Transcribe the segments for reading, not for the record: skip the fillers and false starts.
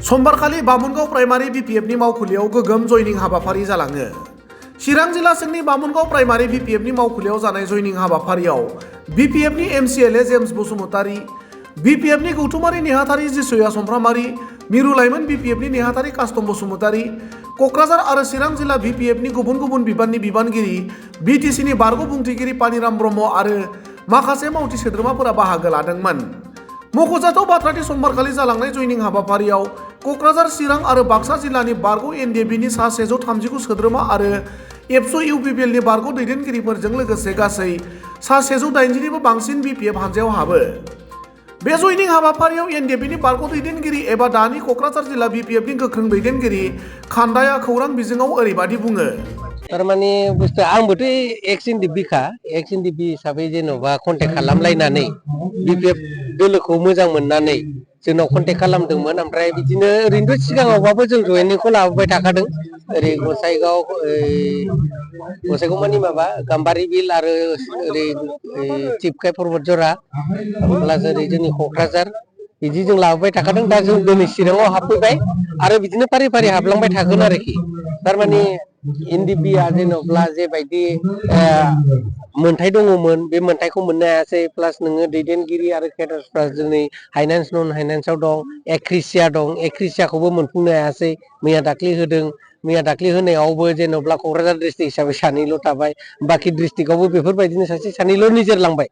समबारखालि बामुनगाव primary बिपिएफनि मावखुलियाव गोगोम जयनिं हाबाफारि जालाङो। चिरां जिल्ला सिंनि बामुनगाव प्राइमारि बिपिएफनि मावखुलियाव जानाय जयनिं हाबाफारियाव बिपिएफनि एमसिएलए जेम्स बसुमतारी, बिपिएफनि गौथुमारि नेहाथारि जिसुया समफ्रामारि, मिरु लाइमोन बिपिएफनि नेहाथारि कास्टम बसुमतारी, कक्राझार आरो चिरां जिल्ला बिपिएफनि गुबुन गुबुन बिबाननि बिबानगिरि, बिटिसिनि बारग' बुंथिगिरि पानिराम ब्रह्म आरो माखासे मावथि सोद्रोमाफोरा बाहागो लादोंमोन। मख'जाथाव बाथ्राथि समबारखालि जालांनाय जयनिं हाबाफारियाव कक्राझार, चिरां आरो बाक्सा जिल्लानि बारग' एनडिएफबिनि सा 139 सोद्रोमा आरो एबसु इउपिपिएलनि बारग' दैदेनगिरिफोरजों लोगोसे गासै सा 180निबो बांसिन बिपिएफ हानजायाव हाबो। बे जयनिं हाबाफारियाव एनडिएफबिनि बारग' दैदेनगिरि एबा दानि कक्राझार जिल्ला बिपिएफनि गोख्रों दैदेनगिरि खान्दाया खौरां बिजोङाव ओरैबादि बुङो। थारमाने बुस्थु आंबोथ' एक्स एनडिएफबिखा, एक्स एनडिएफबि हिसाबै जेन'बा कन्टेक्ट खालामलायनानै बिपिएफ दोलोखौ मोजां मोननानै जोंनाव कन्टेक्ट खालामदोंमोन। ओमफ्राय बिदिनो ओरैनोथ' सिगाङावबाबो जों जयनिंखौ लाबोबाय थाखादों। ओरै गसाइगाव मानि माबा गाम्बारि बिल आरो ओरै टिपकाय पर्बत जरा प्लास ओरै जोंनि क'क्राझार बिदि जों लाबोबाय थाखादों। दा जों दिनै चिराङाव हाबफैबाय आरो बिदिनो फारि फारि हाबलांबाय थागोन आरोखि। थारमाने एनडिएफबिआ जेन'ब्ला जेबायदि मोनथाय दङमोन बे मोनथायखौ मोननो हायासै। प्लास नोङो दैदेनगिरि आरो केडारफ्रा दिनै हाइनान्स नन हाइनान्सआव दं, एक्रिसिया दं, एक्रिसियाखौबो मोनफुंनो हायासै। मैया दाख्लै होदों, मैया दाख्लै होनायावबो जेन'ब्ला क'क्राझार डिस्ट्रिक्ट हिसाबै सानैल' थाबाय, बाखि डिस्ट्रिक्टआवबो बेफोरबायदिनो सासे सानैल' निजेरलांबाय।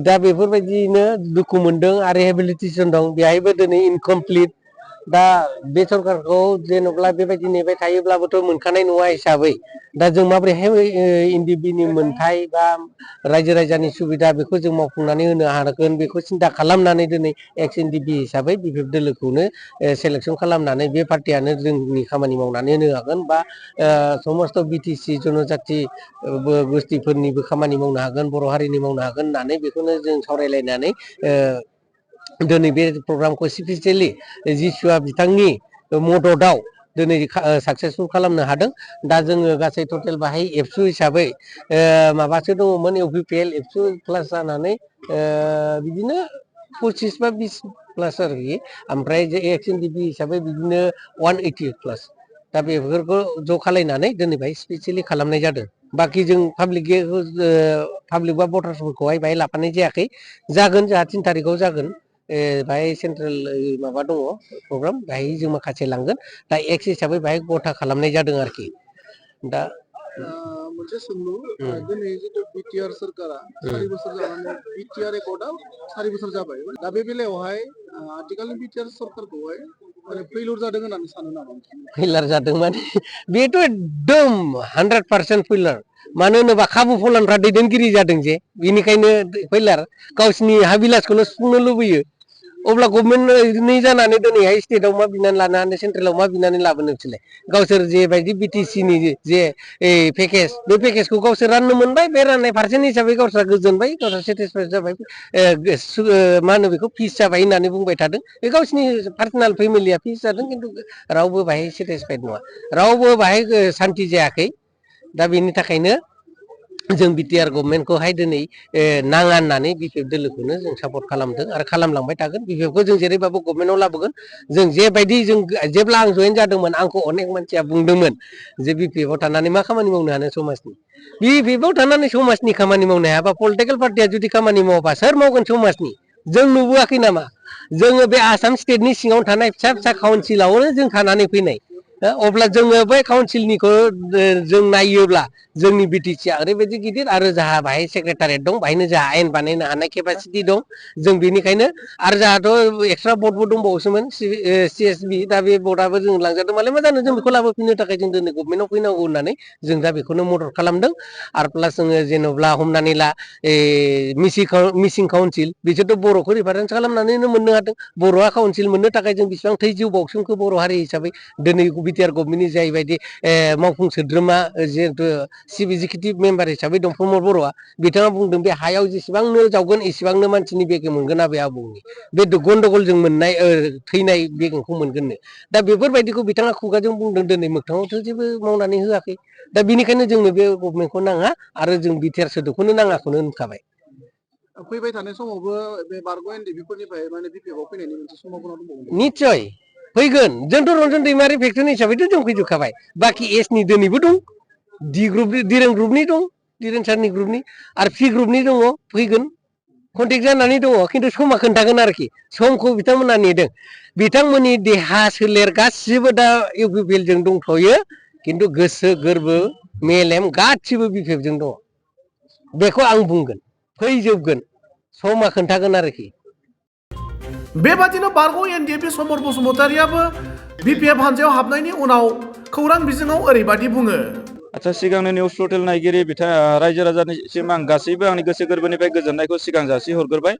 दा बेफोरबायदिनो दुखु मोनदों आरो रिहेबिलिटेसन दं, बेहायबो दिनै इनकमप्लिट। दा बे सरकारखौ जेन'ब्ला बेबायदि नेबाय थायोब्लाबोथ' मोनखानाय नङा हिसाबै दा जों माबोरैहाय एनडिएफबिनि मोनथाय बा रायजो राजानि सुबिदा बेखौ जों मावफुंनानै होनो हागोन बेखौ सिन्था खालामनानै दिनै एक्स एनडिएफबि हिसाबै बिपिएफ दोलोखौनो सेलेक्सन खालामनानै बे पार्टियानो जोंनि खामानि मावनानै होनो हागोन बा समस्त बिटिसि जनजाति गोष्टिफोरनिबो खामानि मावनो हागोन, बर' हारिनि मावनो हागोन होननानै बेखौनो जों सावरायलायनानै दिनै बे प्रग्रामखौ स्पेसियेलि जिसुआ बिथांनि मददआव दिनै साक्सेसफुल खालामनो हादों। दा जोङो गासै टटेल बाहाय एबसु हिसाबै माबासो दङमोन, इउपिपिएल एबसु प्लास जानानै बिदिनो 25 बा 20 प्लास आरोखि। ओमफ्राय जे एक्स एनडिएफबि हिसाबै बिदिनो 180 प्लास। दा बेफोरखौ ज' खालायनानै दिनै बाहाय स्पेसियेलि खालामनाय जादों। बाखि जों पाब्लिक बा भटार्सफोरखौहाय बाहाय लाफानाय जायाखै। जागोन जोंहा 3 थारिखआव जागोन। बाहाय सेन्ट्रेल माबा दङ प्रग्राम, बाहाय जों माखासे लांगोन। दा एक्स हिसाबै बाहाय गथा खालामनाय जादों आरोखि। दा मोनसे सोंलु, दिनै जितु बिटिआर सरकारा 4 बोसोर जानानै बिटिआर रेकर्डआ 4 बोसोर जाबाय। दा बे बेलायावहाय आथिखालनि बिटिआर सरकारखौहाय फेइलुर जादों होननानै सानो नामा? फेइलार जादों माने बेथ' एकदम 100% फेइलार। मानो होनोबा खाबु फलानफ्रा दैदेनगिरि जादों जे, बेनिखायनो फेइलार। गावसिनि हाबिलासखौनो सुफुंनो लुबैयो। अब्ला गभर्नमेन्टनि जानानै दिनैहाय स्टेटआव मा बिनानै लानो हानो, सेन्ट्रेलाव मा बिनानै लाबोनो बिसोरलाय? गावसोर जेबायदि बिटिसिनि जे पेकेज, बे पेकेजखौ गावसोर राननो मोनबाय, बे राननाय पारसेन्ट हिसाबै गावस्रा गोजोनबाय, गावस्रा सेटिसफाइड जाबाय, मा होनो बेखौ पिस जाबाय होननानै बुंबाय थादों। बे गावसिनि पार्सनेल फेमिलिया पिस जादों, खिन्थु रावबो बाहाय सेटिसफाइड नङा, रावबो बाहाय सान्थि जायाखै। दा बेनि थाखायनो जों बिटिआर गभर्नमेन्टखौहाय दिनै नाङा होननानै बिपिएफ दोलोखौनो जों सापर्ट खालामदों आरो खालामलांबाय थागोन। बिपिएफखौ जों जेरैबाबो गभर्नमेन्टआव लाबोगोन। जों जेबायदि जों जेब्ला आं जयेन जादोंमोन आंखौ अनेक मानसिया बुंदोंमोन जे बिपिएफआव थानानै मा खामानि मावनो हानो समाजनि। बिपिएफआव थानानै समाजनि खामानि मावनो हायाबा पलिटिकेल पार्टिया जुदि खामानि मावाबा सोर मावगोन समाजनि? जों नुबोआखै नामा? जोङो बे आसाम स्टेटनि सिङाव थानाय फिसा फिसा काउन्सिलावनो जों थानानै फैनाय। अब्ला जोङो बै काउन्सिलनिखौ जों नायोब्ला जोंनि बिटिसिआ ओरैबायदि गिदिर आरो जोंहा बाहाय सेक्रेटारियेट दं, बाहायनो जोंहा आयेन बानायनो हानाय केपासिटि दं। जों बेनिखायनो आरो जोंहाथ' एक्सट्रा बर्डबो दंबावोसोमोन सिएसबि, दा बे बर्डआबो जों लांजादों। मालाय मा जानो, जों बेखौ लाबोफिननो थाखाय जों दिनै गभर्नमेन्टआव फैनांगौ होननानै जों दा बेखौनो मदद खालामदों। आरो प्लास जोङो जेन'ब्ला हमनानै ला मिसिं काउन्सिल, बिसोरथ' बर'खौ रिफारेन्स खालामनानैनो मोननो हादों। बर'आ काउन्सिल मोननो थाखाय जों बेसेबां थैजौ बावसोमखो बर' हारि हिसाबै। दिनै बिटिआर गभर्नमेन्टनि जायबायदि मावफुं सोद्रोमा जिहेतु चिफ एक्जिकिउटिभ मेम्बार हिसाबै दं प्रमद बर'आ, बिथाङा बुंदों बे हायाव जेसेबांनो जावगोन एसेबांनो मानसिनि बेगें मोनगोन आबै आबौनि। बे गन्दगलजों मोननाय थैनाय बेगेंखौ मोनगोननो। दा बेफोरबायदिखौ बिथाङा खुगाजों बुंदों, दिनै मोगथाङावथ' जेबो मावनानै होआखै। दा बेनिखायनो जोंनो बे गभर्नमेन्टखौ नाङा आरो जों बिटिआर सोदोबखौनो नाङाखौनो होनखाबाय। फैबाय थानाय समावबो बे बारग' एनडिएफबिफोरनिफ्राय माने बिपिएफआव फैनायनि मोनसे सम्भाबना दंबावो। निस्सय फैगोन जोंथ' रन्जन दैमारि फेक्ट'रि हिसाबैथ' जों फैजोबखाबाय बाखि एसनि दिनैबो दं डि ग्रुप दिरेन ग्रुपनि दं दिरेन सारनि ग्रुपनि आरो पि ग्रुपनि दङ फैगोन कन्टेक्ट जानानै दङ खिन्थु समा खोन्थागोन आरोखि समखौ बिथांमोना नेदों बिथांमोननि देहा सोलेर गासिबो दा इउपिपिएल जों दंथ'यो खिन्थु गोसो गोरबो मेलेम गासिबो बिपिएफ जों दङ बेखौ आं बुंगोन फैजोबगोन समा खोन्थागोन आरोखि बेबादिनो बारग' एनडिएफबि समर बसुमतारियाबो बिपिएफ हानजायाव हाबनायनि उनाव खौरां बिजोङाव ओरैबादि बुङो। आच्छा सिगांनि निउस पर्टेल नायगिरि रायजो राजानिसिम आं गासैबो आंनि गोसो गोरबोनिफ्राय गोजोननायखौ सिगां जासिहरग्रोबाय।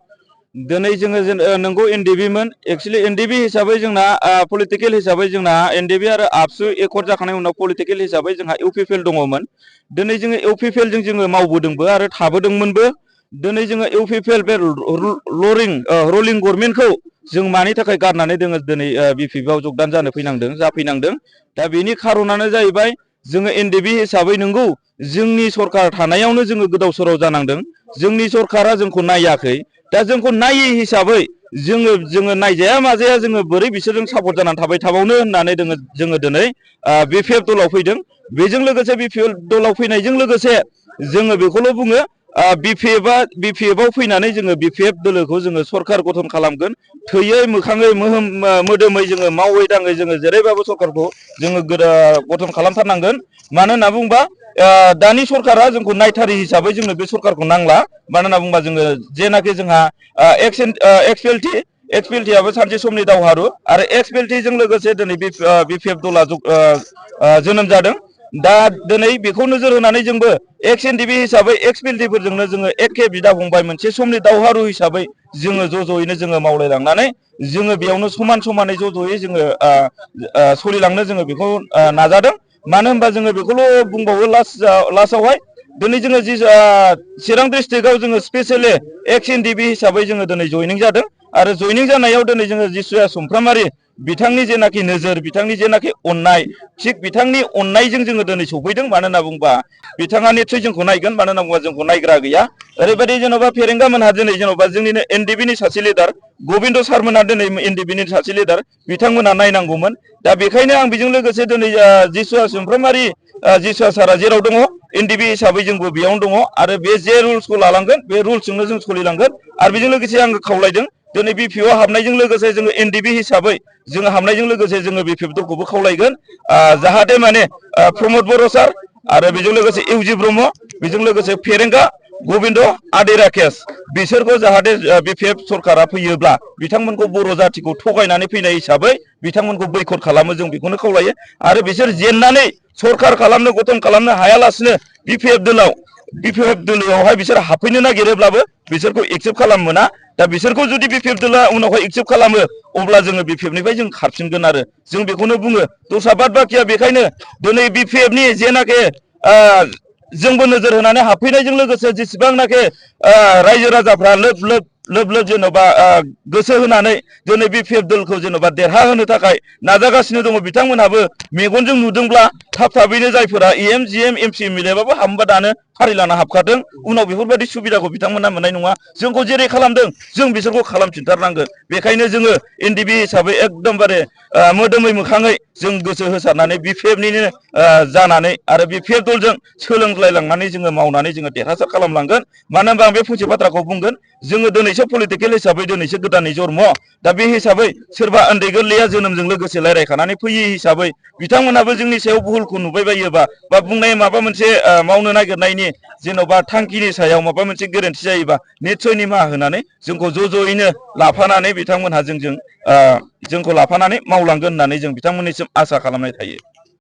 दिनै जोङो नंगौ एनडिएफबिमोन एक्चुअलि एनडिएफबि हिसाबै जोंना पलिटिकेल हिसाबै जोंना एनडिएफबि आरो आबसु एकर्ड जाखांनायनि उनाव पलिटिकेल हिसाबै जोंहा इउपिपिएल दङमोन। दिनै जोङो इउपिपिएलजों जोङो मावबोदोंबो आरो थाबोदोंमोनबो। दिनै जोङो इउपिपिएल बे रलिं गभर्नमेन्टखौ जों मानि थाखाय गारनानै दोङो दिनै बिपिएफआव जगदान जाफैनांदों दा बेनि खारनानो जाहैबाय जोङो एनडिएफबि हिसाबै नंगौ जोंनि सरकार थानायावनो जोङो गोदाव सोराव जानांदों जोंनि सरकारा जोंखौ नायाखै दा जोंखौ नायै हिसाबै जोङो नायजाया माजाया जोङो बोरै बिसोरजों सापर्ट जानानै थाबाय थाबावनो होननानै जोङो दिनै बिपिएफ दलाव फैदों। बेजों लोगोसे बिपिएफ दलाव फैनायजों लोगोसे जोङो बेखौल' बुङो बिपिएफआव फैनानै जोङो बिपिएफ दोलोखौ जोङो सरकार गठन खालामगोन थैयै मोखाङै मोदोमै जोङो मावै दाङै जोङो जेरैबाबो सरकारखौ जोङो गठन खालामथारनांगोन। मानो होनना बुंबा दानि सरकारा जोंखौ नायथारि हिसाबै जोंनो बे सरकारखौ नांला। मानो होनना बुंबा जोङो जेनाखि जोंहा एक्सपिएलटिआबो सानसे समनि दावहारु आरो एक्सपिएलटिजों लोगोसे दिनै बिपिएफ दला जोनोम जादों। दा दिनै बेखौ नोजोर होनानै जोंबो एक्स एनडिएफबि हिसाबै एक्सपिएलटिफोरजोंनो जोङो एखे बिदा फंबाय मोनसे समनि दावहारु हिसाबै जोङो ज'यैनो जोङो मावलायलांनानै जोङो बेयावनो समान समानै ज'यै जोङो सोलिलांनो जोङो बेखौ नाजादों। मानो होनबा जोङो बेखौल' बुंबावो लास्टआवहाय दिनै जोङो चिरां डिस्ट्रिक्टआव जोङो स्पेसियेलि एक्स एनडिएफबि हिसाबै जोङो दिनै जयनिं जादों आरो जयनिं जानायाव दिनै जोङो जिसुआ सुमफ्रामारि बिथांनि जेनाखि नोजोर बिथांनि जेनाखि अननाय थिग बिथांनि अननायजों जोङो दिनै सफैदों। मानो होनना बुंबा बिथाङा निस्सय जोंखौ नायगोन मानो होनना बुंबा जोंखौ नायग्रा गैया। ओरैबायदि जेन'बा फेरेंगा मोनहा दिनै जेन'बा जोंनिनो एनडिएफबिनि सासे लिडार गबिन्द सारमोनहा दिनै एनडिएफबिनि सासे लिडार बिथांमोना नायनांगौमोन। दा बेखायनो आं बेजों लोगोसे दिनै जिसुआ सुमफ्रामारि जिसुआ सारा जेराव दङ एनडिएफबि हिसाबै जोंबो बेयावनो दङ आरो बे जे रुल्सखौ लालांगोन बे रुल्सजोंनो जों सोलिलांगोन। आरो बेजों लोगोसे आङो खावलायदों दिनै बिपिएफआव हाबनायजों लोगोसे जोङो एनडिएफबि हिसाबै जोङो हाबनायजों लोगोसे जोङो बिपिएफ दलखौबो खावलायगोन जाहाथे माने प्रमद बर' सार आरो बेजों लोगोसे इउजि ब्रह्म बेजों लोगोसे फेरेंगा गबिन्द आदै राकेश बिसोरखौ जाहाथे बिपिएफ सरकारा फैयोब्ला बिथांमोनखौ बर' जाथिखौ थगायनानै फैनाय हिसाबै बिथांमोनखौ बैकट खालामो जों बेखौनो खावलायो। आरो बिसोर जेननानै सरकार खालामनो गठन खालामनो हायालासिनो बिपिएफ दोलोआवहाय बिसोर हाबफैनो नागिरोब्लाबो बिसोरखौ एक्सेप्ट खालाम मोना। दा बिसोरखौ जुदि बिपिएफ दोला उनावहाय एक्सेप्ट खालामो अब्ला जोङो बिपिएफनिफ्राय जों खारफिनगोन आरो जों बेखौनो बुङो। दस्रा बाद बाखिया बेखायनो दिनै बिपिएफनि जेनाखि जोंबो नोजोर होनानै हाबफैनायजों लोगोसे जेसेबांनाखि रायजो राजाफ्रा लोब जेन'बा गोसो होनानै दिनै बिपिएफ दलखौ जेन'बा देरहाहोनो थाखाय नाजागासिनो दङ बिथांमोनहाबो मेगनजों नुदोंब्ला थाबैनो जायफोरा एम जिएम एमपि एमएलएबाबो हाबोबा दानो फारि लाना हाबखादों उनाव बेफोरबायदि सुबिदाखौ बिथांमोना मोननाय नङा। जोंखौ जेरै खालामदों जों बिसोरखौ खालामफिनथारनांगोन। बेखायनो जोङो एनडिएफबि हिसाबै एकदमबारे मोदोमै मोखाङै जों गोसो होसारनानै बिपिएफनिनो जानानै आरो बिपिएफ दलजों सोलोंलायलांनानै जोङो मावनानै जोङो देरहासार खालामलांगोन। मानो होनबा आं बे फंसे बाथ्राखौ बुंगोन जोङो दिनैसो पलिटिकेल हिसाबै दिनैसो गोदानै जन्म दा बे हिसाबै सोरबा उन्दै गोरलैया जोनोमजों लोगोसे रायज्लायखानानै फैयै हिसाबै बिथांमोनहाबो जोंनि सायाव भुलखौ नुबाय बायोबा बा बुंनाय माबा मोनसे मावनो नागिरनायनि जेन'बा थांखिनि सायाव माबा मोनसे गोरोन्थि जायोबा निस्सय निमाहा होनानै जोंखौ ज'यैनो लाफानानै बिथांमोनहा जोंखौ लाफानानै मावलांगोन होननानै जों बिथांमोननिसिम आसा खालामनाय थायो।